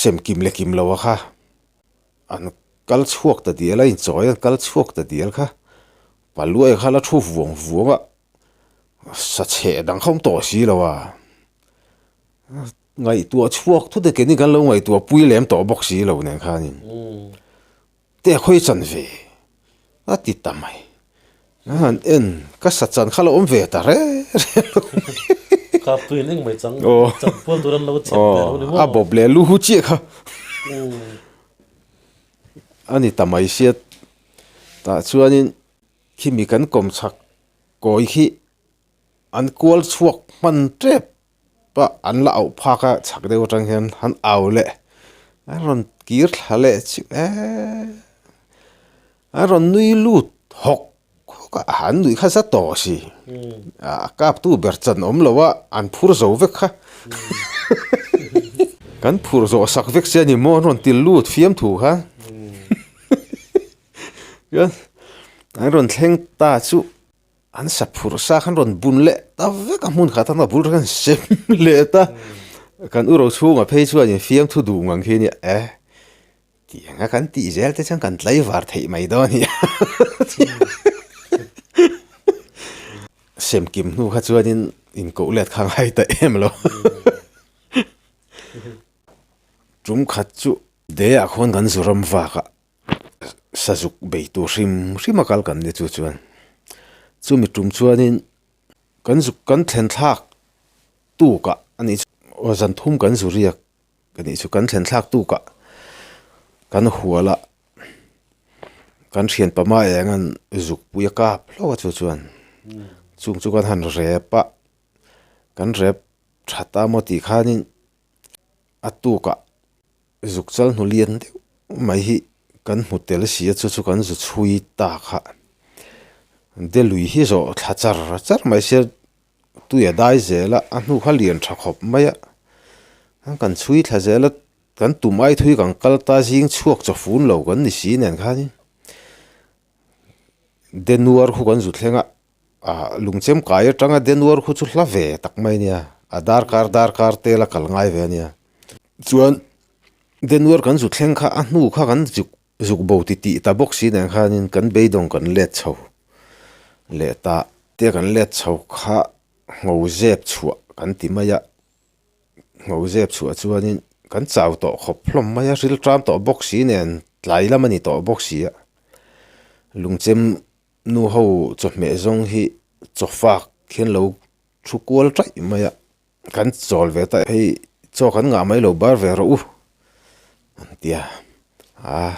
sem kim leh kim lo a kha. An kal chhuak ta dial a, inchawi an kal chhuak ta dial kha. Paluai kha la thu vuang vuang a, sa chheh dang kha awm tawh si lo a. Ngaihtuah chhuak thut e, keini kan lo ngaihtuah pui lem tawh bawk si lo nen khanin. Te khawi chan ve a ti ta mai. A han en, ka sa chan kha la awm ve ta re re lo mai. Kap tuin eng mai chang, chang pual tur an lo chep ve lo ni maw? A bawp leh lu hu chiah kha. A ni ta mai sia. Tah chuanin khimi kan kawm chhak kawi khi an kual chhuak hman tep. a an la auh phak a chhak deuh atang hian han au leh a rawn kir thla leh chu eee a rawn nui lut hawk hawk a an nuih kha za tawh si a kap tu ber chan awm lo a an phur zo vek kha kan phur zawh sak vek che a ni maw an rawn ti lut fiam thu kha chuan an rawn thleng ta chu. An sa phurh sa khan rawn bun leh ta vek a, hmun khat a bul khan sem leh ta. Kan u Rochhunga phei chuan in fiamthu duh ngang khi nia e, tih anga kan tih zel te chuan kan tlaivar theih mai dawn a ni. Sem kim hnu kha chuanin inkoh let kha ngai ta em lo. Tum khat chu de ah khuan kan zu ram vak a. Sazuk bei tur hrim hrim a kal kan ni chu chuan chumi tum chuanin kan zuk kan thlen thlak tukah a nih chu aw zan thum kan zu riak a nih chu kan thlen thlak tukah kan hual a kan thian pama eng an zuk pui a kap hlauh a chu chuan chung chu kan han rep a kan rep tha ta maw tih khanin a tukah. Zuk chal hnu lian deuh mai hi kan hmu tel si a chu chu kan zu chhui ta kha Delui hi zawh thla char char mai sia tui a dai zel a a hnu kha lian tha khawp mai a kan chhui thla zel a kan tum ai thui kan kal ta zing chhuak chaw fun lo kan ni si nen khanin Denuar khu kan zu thleng a ah lungchem kai atanga Denuar khu chu hla ve tak mai a nia a darkar darkar tel a kal ngai ve a nia. Chuan Denver kan zu thleng kha a hnu kha kan zuk zuk bo ti tih ta bawk si nen khanin kan beidawng kan let chho leh ta te kan let chho kha ngho zep chhuah kan ti mai a ngho zep chhuah chuanin kan chau tawh khawp hlawm mai a ril ṭam tawh bawk si nen tlai lam a ni tawh bawk si a lungchem nu ho chawhmeh zawng hi chawfak hian lo thu kual ṭaih mai a. Kan chawl ve ta hei chaw kan ngah mai lo bar ve rawh u an ti a, a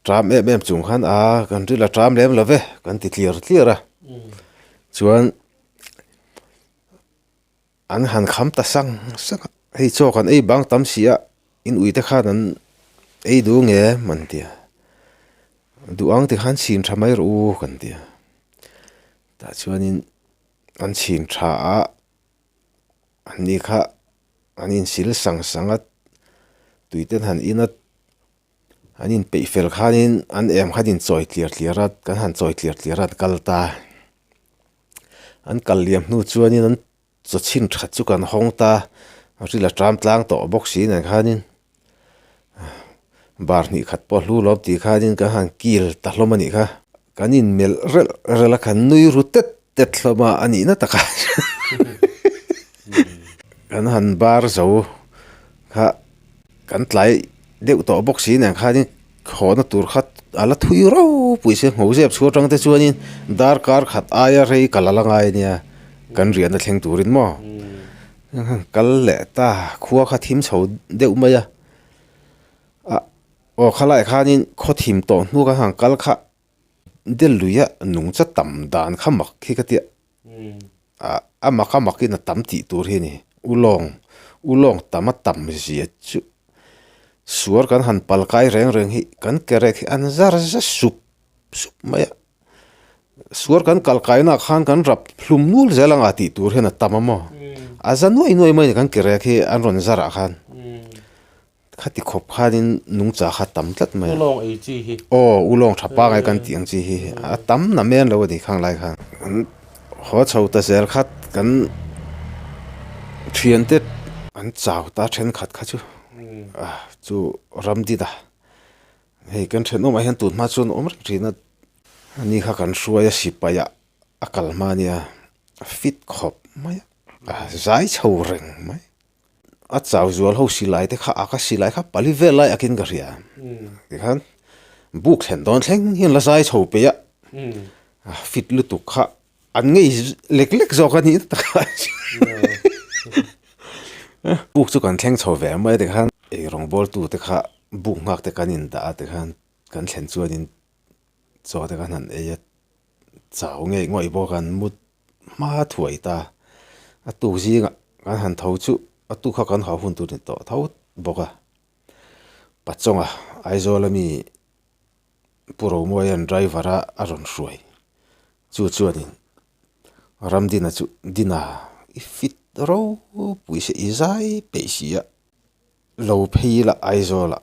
ṭam em em chung khan a kan ril a ṭam lem lo ve kan ti tlir tlir a chuan an han kham ta sang sang a hei chaw kan ei bang tam si a in ui te khan an ei duh nge em an ti a duh ang ti khan chhin tha mai rawh u kan ti a tah chuanin an chhin tha a. An ni kha an insil sang sang a, tui ten han in a, an inpeih fel khanin an em khan inchawi tliar tliar a, kan han chawi tliar tliar a an kal ta. An kal liam hnu chuanin an chaw chhin that chu kan hawng ta, a ril a ṭam tlang tawh bawk si nen khanin bar hnih khat pawh a hlu lawm tih khanin kan han kil ta hlawm a nih kha. Kan inmelh relh relh a, kan nui ru tet tet hlawm a, a nihna takah kan han bar zo kha kan tlai deuh tawh bawk si nen khanin khawhna tur kha a la thui ropui se ngho zep chhuah atang te chuanin darkar khat aia rei kal a la ngai a nia kan riahna thleng turin maw kal leh ta khua kha thim chho deuh mai a. Aw khalai khanin khaw thim tawh hnu ka han kal kha Delhi-a nungcha tam dan kha mak hi ka tia ah a mak a makin a tam tih tur hi a ni ulawng ulawng tam a tam zia chu suar kan han pal kai reng reng hi kan kerek hi an zar za sup sup mai a suar kan kal kaina ah khan kan rap hlum nul zel anga tih tur hian a tam a maw a za nuai nuai mai a ni kan kerek hi an rawn zar ah khan. Khati khawp khanin nungcha kha tam tlat mai a. Ulawng ei chi hi. Aw, ulawng tha pangai kan tih ang chi hi a tam na men lo a ni khang lai khan. Kan haw chho ta zel khat kan thiante an chau ta thenkhat kha chu chu Ramdina hei kan thenawmah hian tun hma chuan awm reng thin a, ani kha kan hruai a sipai ah a kal hma ania fit khawp mai a, a zai chho reng mai. A chau zual ho silai te kha a ka silai kha pali vel lai akin ka hria tikhan buk thlen dawn thleng hian la zai chho peih a fit lutuk kha an ngei lek lek zawk a nih takah buk chu kan thleng chho ve mai tikhan eirawng bawl tu te kha buk nghak te kan in dah a tikhan kan thlen chuanin chaw te khan han ei a chau ngei ngawih bawk an mut. Hma thuai ta a tuk zingah kan han tho chu. A tu kha kan hau hun tur ni tawh tho bawk a. Pachawnga Aizawl ami Pu Romuaia'n driver a a rawn hruai chu chuanin Ramdina chu Dina i fit ropui se i zai peih si a, lo phei ila Aizawlah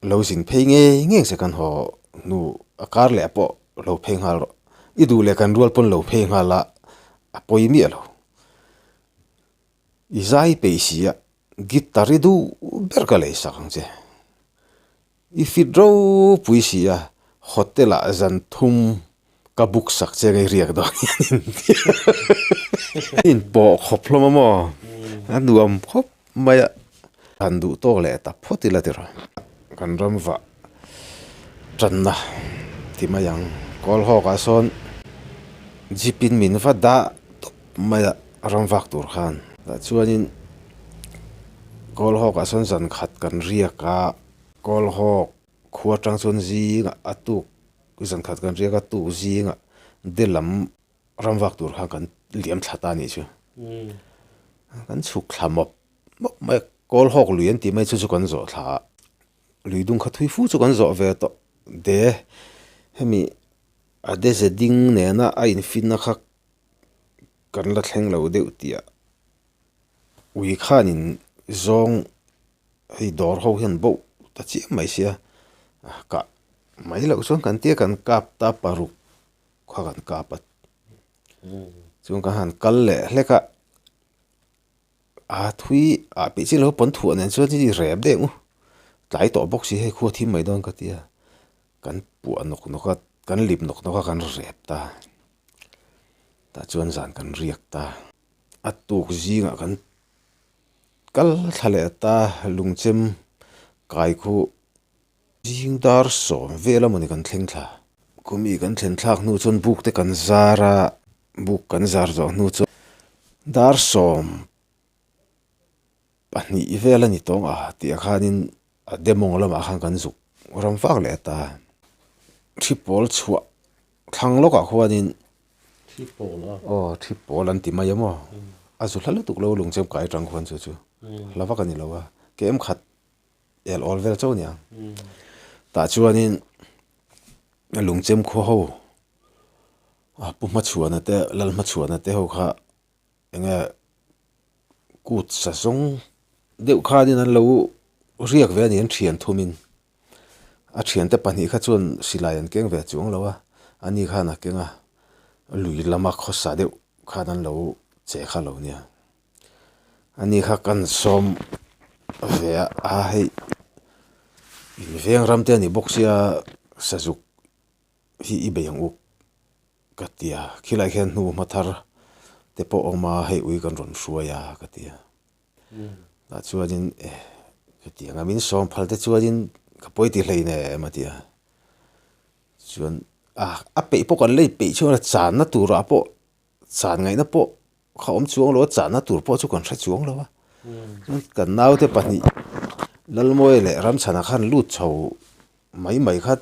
lo zin phei ngei ngei se kan haw hnu a kar leh pawh lo phei nghal rawh, i duh leh kan rual pawn lo phei nghal a, a pawi miah lo. I zai peih si a, guitar i duh ber ka lei sak ang che. I fit ropui si a, hotel ah zan thum ka book sak che ngei riak dawn hian in ti a. In pawh khawp hlawm a maw? A nuam khawp mai a. Han duh tawk leh ta phawt ila tiraw. Kan ram vah tanna ti mai ang. Kawl hawk ah sawn jeep in min va dah tawp mai a. Ram vak tur khan tah chuanin kawl hawk ah sawn zan khat kan riak a, kawl hawk khua atang chuan zingah a tuk zan khat kan riak a tuk zingah de lam ram vak tur khan kan liam thla ta a nih chu. Kan chhuk thla mawp mawp mai a, kawl hawk lui an tih mai chu chu kan zawh thla a, lui dung kha thui fu chu kan zawh ve tawh de hemi a de ze ding nena a infinna kha Kan la thleng lo deuh tih ah ui khanin zawng hei dawr ho hian boh ta chiam mai sia kah mai loh chuan kan tia kan kap ta paruk kha kan kap a chuan kan han kal leh hlek a a thui ah pih chiah lo pawn thuah nen chuan i rep deuh ang u tlai tawh bawk si hei khua thim mai dawn ka tia kan puah nawk nawk a kan lip nawk nawk a kan rep ta. Tah chuan zan kan riak ta. A tuk zingah kan kal thla leh ta lungchem kai khu zing dar sawm vel a mawni kan thleng thla. Khumi kan thlen thlak hnu chuan buk te kan zar a, buk kan zar zawh hnu chuan dar 12 vel a ni tawng a tih ah khanin a demawng lamah khan kan zuk ram vak leh ta. Thi pawl chhuah thlang lawkah khuanin Thi pawl a. Aw thi pawl an ti mai a maw? A zu hla lutuk lo lungchem kai atang khuan chu chu hla vak a ni lo a, kem khat el awl vel chauh a niang. Tah chuanin lungchem khua ho Pu Hmachhuana te Lal Hmachhuana te ho kha eng nge kut sa zawng deuh khanin an lo riak ve a ni an thian thumin a thiante pahnih kha chuan silai an keng ve chuang lo a ani khan a keng a lui lama khawsa deuh khan an lo che kha lo nia ani kha kan sawm ve a a hei in veng ram te a ni bawk sia sazuk hi i bei ang u ka ti a, khilai khian hnu hma thar te pawh a awm a, hei ui kan rawn hruai a ka ti a, tah chuanin eh hetiang a min sawm phal te chuanin ka pawi ti hlei nem a ti a, chuan a a peih pawh kan lei peih chuan a channa turah pawh chan ngaihna pawh kha awm chuang lo a, channa tur pawh chu kan hre chuang lo a, chuan kan naute pahnih Lalmawia leh Ramchhana khan lut chho mai mai kha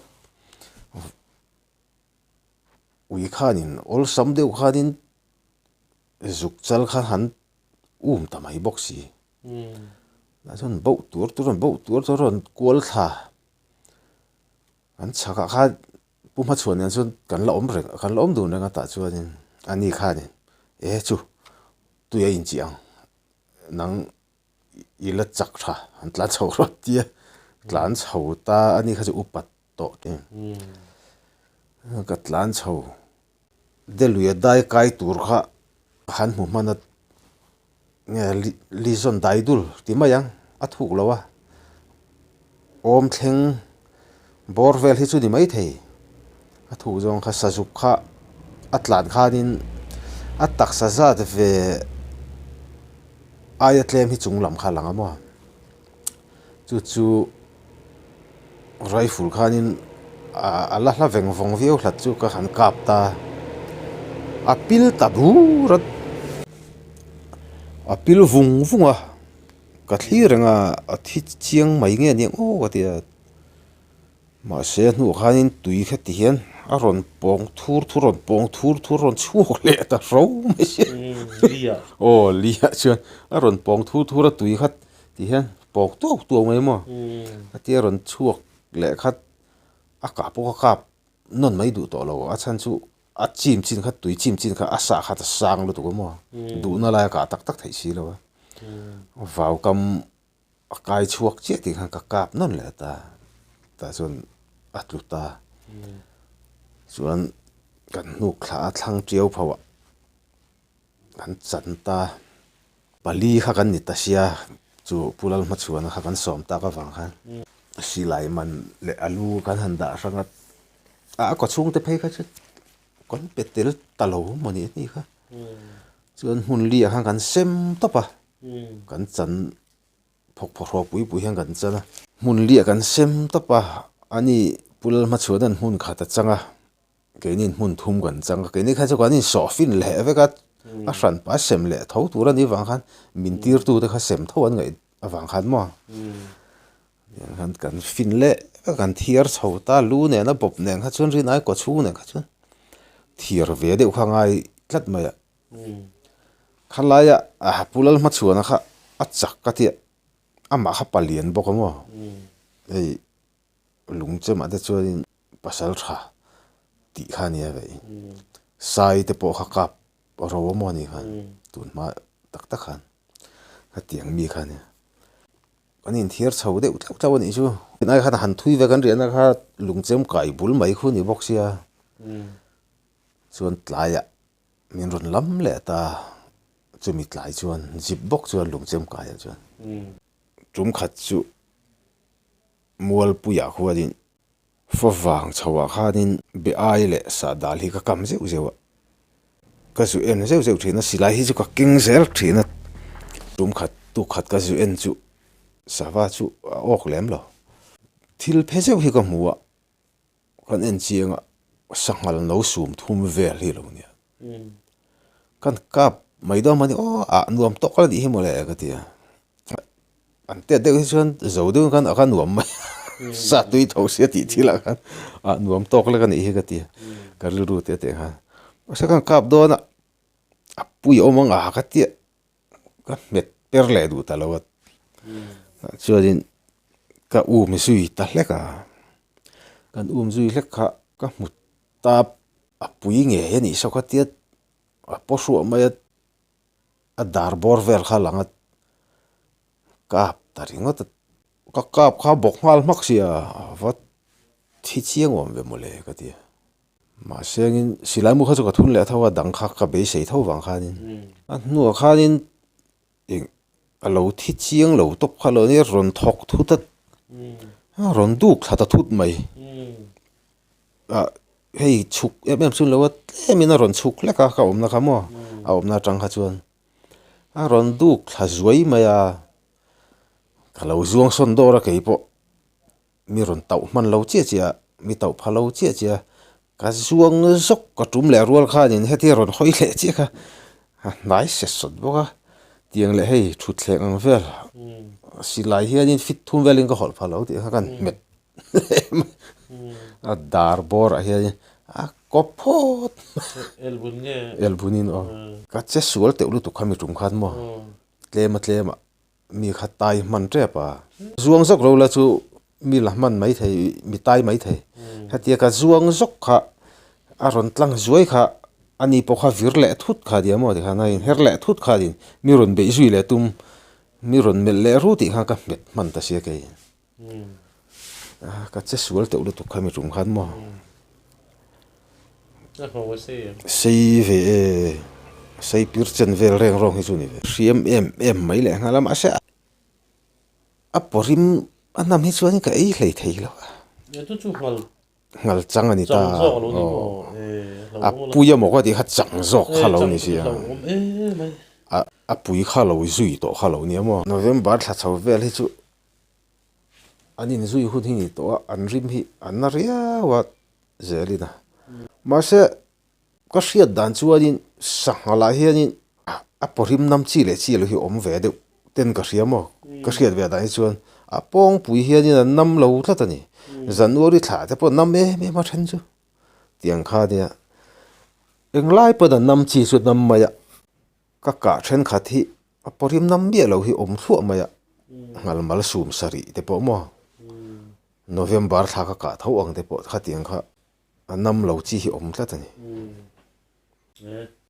ui khanin awlsam deuh khanin zuk chal kha han um ta mai bawk si tah chuan boh tur tur an boh tur tur an kual thla an chhakah khan Pu Hmachhuan nen chuan kan la awm reng kan la awm dun reng a tah chuanin ani khanin e chu tui a inchih ang nang i la chak tha an tlan chho rawt tia tlan chho ta ani kha chu upat tawh te ka tlan chho Delhi a dai kai tur kha han hmu hman a nge Lizon dai dul ti mai ang a thuk lo a awm thleng bawr vel hi chu ni mai thei a thuk zawng kha sazuk kha a tlan khanin a taksa zat ve aia tlem hi chung lam kha a lang a maw chu chu rifle khanin a la hla veng vawng viau hlat chu ka han kap ta a pil ta bur a a pil vung vung a ka thlir reng a a thi chiang mai nge aniang aw ka ti a. Mahse a hnuah khanin tui kha ti hian a rawn pawng thur thur rawn pawng thur thur rawn chhuak leh ta hro mai si. Li-ah. Aw, li-ah chuan a rawn pawng thur thur a tui kha ti hian pawk tuau tuau mai maw? A tia rawn chhuak leh kha a kah pawh ka kap nawn mai duh tawh lo. A chhan chu a chim chin kha tui chim chin kha a sah khat a sang lutuk a maw? Duhna lai a kah tak tak theih si lo a. Vau kam A kai chhuak chiah tih khan ka kap nawn leh ta, tah chuan a tlu ta. Chuan kan hnuk thla a thlang tiau pho ah kan chan ta. Pali kha kan ni ta sia, chu Pu Lalhmachhuana kha kan sawm tak avang khan silai man leh alu kan han dah hrang a, a kaw chhungte phei kha chu kan pe tel ta lo maw ni anih kha. Chuan hmun li ah khan kan sem tawp a. Kan chan phawk phawk hraw pui pui hian kan chan a, hmun liah kan sem tawp a, ani Pu Lalhmachhuan an hmun khat a chang a, keini hmun thum kan chang a, keini kha chu kan insawh fin leh vek a, a hran pah a sem leh tho tur a nih vang khan min tirtu te kha sem tho an ngaih avang khan maw tiang khan kan fin leh vek a, kan thiar chho ta, lu nen a bawp nen kha chuan rinai kaw chhung nen kha chuan thiar ve deuh kha ngai tlat mai a. Khalaia a Pu Lalhmachhuana kha a chak ka tia, amah kha palian bawk a maw? Hei lungchemah te chuanin pasal tha tih kha a nia vei. Sai te pawh kha kap ro a maw a nih khan tunhma tak tak khan khatiang mi kha a nia. Kan inthiar chho deuh tlauh tlauh a nih chu. Tunai khan han thui ve kan riahna kha lungchem kai bul mai khu a ni bawk sia. Chuan tlaiah min rawn lam leh ta, chumi tlai chuan zip bawk chuan lungchem kaiah chuan tum khat chu Mualpuiah khuanin favang chhoah khanin be ai leh sahdal hi ka kam zeuh zeuh a, ka zu en zeuh zeuh thin a, silai hi chu ka keng zel thin a, tum khat tuk khat ka zu en chu sava chu a awk lem lo, thil phe zeuh hi ka hmu a. Kan en chiang a, sanghal no sum thum vel hi lo nia. Kan kap mai dawn mah ni aw ah nuam tawk la nih hi mawle ka ti a. An tet deuh hi chuan zo deuh khan a kha nuam mai a, sa tui tho sia tih thil ah khan ah nuam tawk lek a nih hi ka ti a, ka rilru te teh khan. Mahse kan kap dawn a, a pui a awm ang a ka tia. Ka hmet per leh duh ta lo a, chuanin ka um zui ta hlek a, kan um zui hlek kha ka hmu ta a pui ngei a nih saw kha tia a paw hruah mai a, a dar bawr vel kha a lang a, kap ta ringawt a, ka kap kha a bawk nghal hmak sia a va thi chiang awm ve mawle ka ti a. Mahse angin silai mu kha chu ka thun leh tho a, dang kha ka beisei tho vang khanin a hnuah khanin eng a lo thi chiang lo tawp kha lo nia rawn thawk thut a, a rawn duk thla ta thut mai. Ah hei chhuk em em chu ni lo a, tlemin a rawn chhuk hlek a ka awmna kha maw a awmna atang kha chuan a rawn duk thla zuai mai a, ka lo zuang sawn dawr a keipawh. Mi rawn tauh hman lo chiah chiah a, mi tauh pha lo chiah chiah a, ka zuang zawk ka tum leh rual khanin hetia rawn hawi leh chiah kha a hnai set sawt bawk a, tiang leh hei thutthleng ang vel silai hianin fit thum velin ka hawlh pha lo tih kha kan hmet leh mai a dar bawrah hianin a kawp phawt elbunin aw ka che sual teuh lutuk kha mi tum khan maw tlem a tlem ah. Mi kha tai hman tep a. Zuang zawk lo la chu mi la hman mai thei, mi tai mai thei. Hetia ka zuang zawk kha a rawn tlang zuai kha ani pawh kha vir leh thut kha nia maw tikhan a inher leh thut kha nin mi rawn beih zui leh tum, mi rawn melh leh ru tih khan ka hmet hman ta sia kei. Ka che sual teuh lutuk kha mi tum khan maw. Sei ve e, sei pir chen vel reng rawng hi chu ni ve. Hriam em em mai leh nghal a mahse a pawrim a hnam hi chuan ka ei hlei thei lo a. Nghal chang a ni ta a pui emaw ka tih kha chang zawk kha lo ni sia a pui kha lo zui tawh kha lo nia maw. November thla chho vel hi chu an inzui hun hi ni tawh a, an rim hi an na riau a zelin a. Mahse ka hriat dan chuanin sangha lah hianin a pawhrim nam chi leh chi lo hi awm ve deuh ten ka hria maw? Ka hriat ve dan hi chuan a pawngpui hianin an nam lo tlat a ni. January thla te pawh nam em em a then chu tiang kha nia. Englai pawn an nam chi chu nam mai a. Ka kah thenkhat hi a pawrim nam miah lo hi awm thluah mai a, ngal mal sum sarih te pawh maw November thla ka kah tho ang te pawh khatiang kha a nam lo chi hi awm tlat a ni.